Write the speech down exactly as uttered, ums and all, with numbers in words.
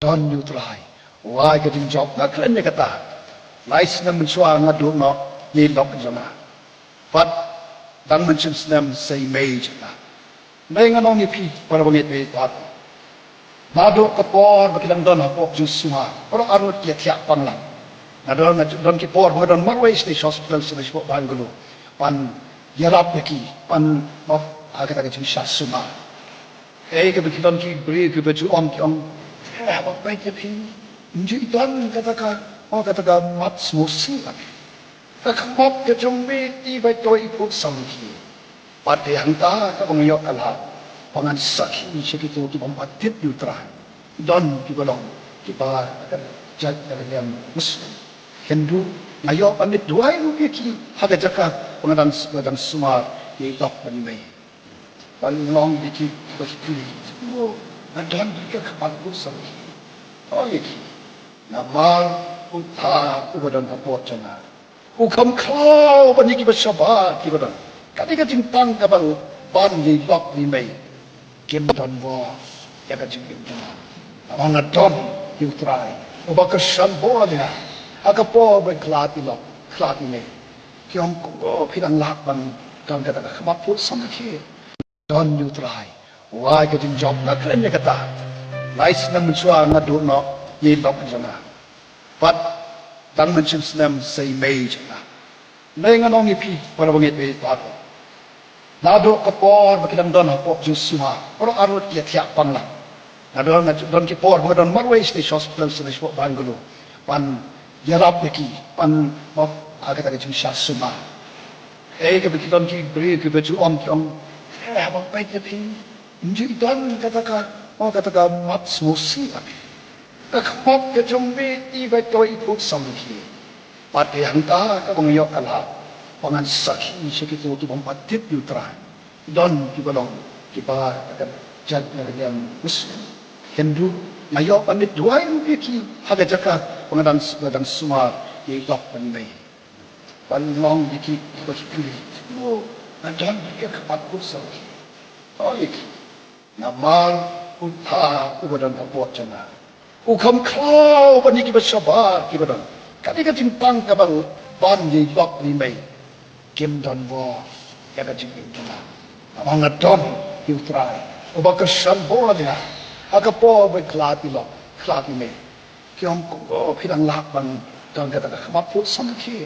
Don ïa u Trai. Wai ka jingjop nga kren ïa kata. Lai snem mynshuwa nga duh noh ïa i lok jong nga. Bad dang mynshem snem sa i mei jong nga. Dei ngan ong ïa phi para bangeit bad. Naduh ka por ba ki dang don hapoh jingsumar, baroh arngut ki ïa thiah pang lang. Nga don, nga don ki por ba nga don marwei sha hospital sha Bangalore. Ban ïarap ïa ki, ban map ha kata ka jingshah sumar. Ei, kaba ki don ki briew kiba ju ong, ki ong, eh, ba peit ïa phi, ym ju don kata ka, oh, kata ka mat sngewsih la. Ka khmat ka jong me te ba ïoh i pud samrkhie. Bad dei hangta kaba nga ïoh ka lad ba ngan sakhi sha kito ki bym pat tip ïa u Trai. Don kiba long kiba ka jait ka niam Muslim, Hindu, nga ïoh ban leit duwai ruh ïa ki ha ka jaka ba nga dang, ba dang sumar ïa i lok bad i mei. Ban long ïa ki ba ki kylli, oh, nga don ïa ka khmat pud samrkhie. Ong ïa ki, namar u Trai uba don hapoh jong nga u kham khlaw ban ïa kiba shabar kiba don. Ka dei ka jingpang kaba u ban ïa i lok i mei. Kim don bor ïa ka jingim jong nga. Namar nga don ïa u Trai uba kyrshan bor ïa nga ha ka por ba khlad i lok khlad i mei. Ki ong, kumno phi dang lah ban don kata ka khmat pud samrkhie? Don ïa u Trai. Wai ka jingjop nga kren ïa kata. Lai snem mynshuwa nga duh noh ïa i lok jong nga. Bad dang mynshem snem sa i mei jong nga. Dei ngan ong ïa phi para bangeit bad. Naduh ka por ba ki dang don hapoh jingsumar, baroh arngut ki ïa thiah pang lang. Nga don, nga don ki por ba nga don marwei sha hospital sha Bangalore. Ban ïarap ïa ki, ban map ha kata ka jingshah sumar. Ei, kaba ki don ki briew kiba ju ong, ki ong, eh, ba peit ïa phi, ym ju don kata ka, oh, kata ka mat sngewsih la. Ka khmat ka jong me te ba ïoh i pud samrkhie. Bad dei hangta kaba nga ïoh ka lad ba ngan sakhi sha kito ki bym pat tip ïa u Trai. Don kiba long kiba ka jait ka niam Muslim, Hindu, nga ïoh ban leit duwai ruh ïa ki ha ka jaka ba nga dang, ba dang sumar ïa i lok bad i mei. Ban long ïa ki ba ki kylli, oh, nga don ïa ka khmat pud samrkhie. Ong ïa ki, namar u Trai uba don hapoh jong nga u kham khlaw ban ïa kiba shabar kiba don. Ka dei ka jingpang kaba u ban ïa i lok i mei. Kim don bor ïa ka jingim jong nga. Namar nga don ïa u Trai uba kyrshan bor ïa nga ha ka por ba khlad i lok khlad i mei. Ki ong, kumno phi dang lah ban don kata ka khmat pud samrkhie?